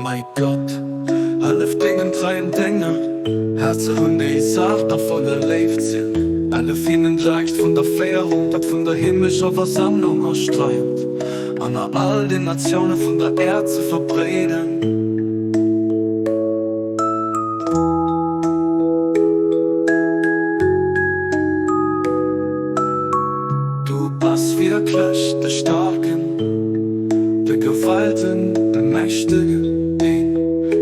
Mäi Gott, hëllef dengen treien Dénger, Herr, ze hunn, déi sat a voller Léift sinn. Hëllef hinnen d'Recht vun der Féierung, dat vun der himmlescher Versammlung erstreimt, an a all den Natioune vun der Äerd ze verbreeden. Du bass wierklech de Staarken, de Gewalten, de Mächtegen, deen,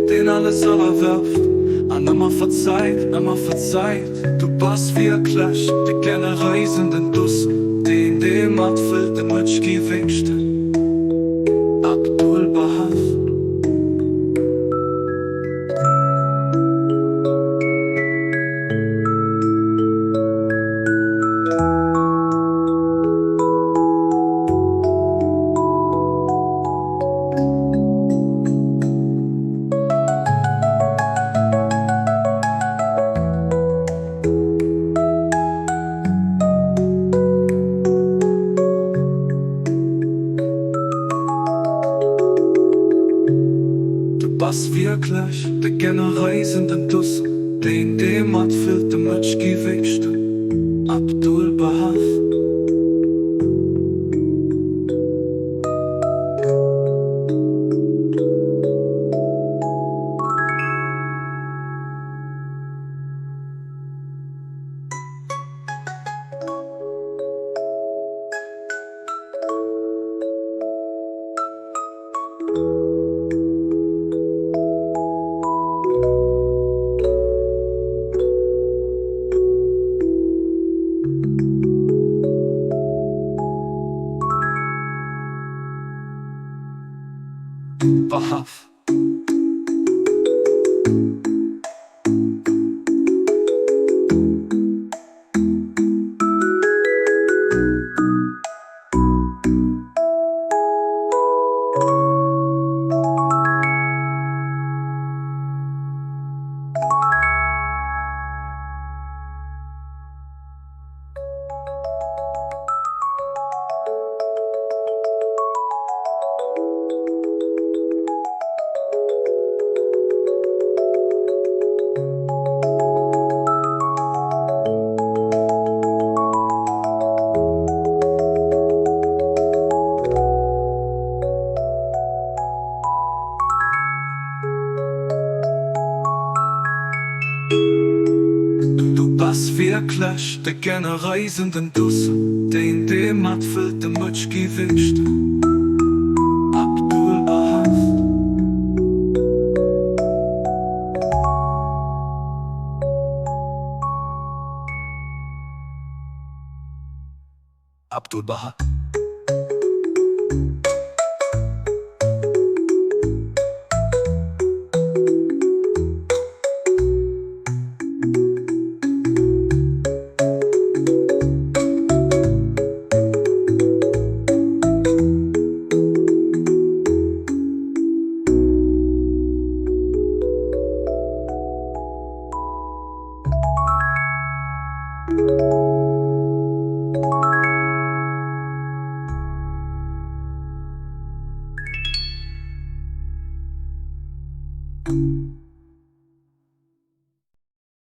deen alles ënnerwërft an ëmmer verzeit, ëmmer verzeit. Du bass wierklech de Generéisen, den Dussen, deen, dee matfëllt, de Mënsch gi wéngschten. Abdu'l-Bahá. Du bass wierklech de generéisen, den duussen, deen dee matfillt, de Mëtsch gi wéngschten. Abdu'l-Bahá. Bahá. Du bass wierklech de generéisen, den duussen, deen dee matfëllt, de Mëtsch gi wéngscht. Abdu'l-Bahá. Abdu'l-Bahá.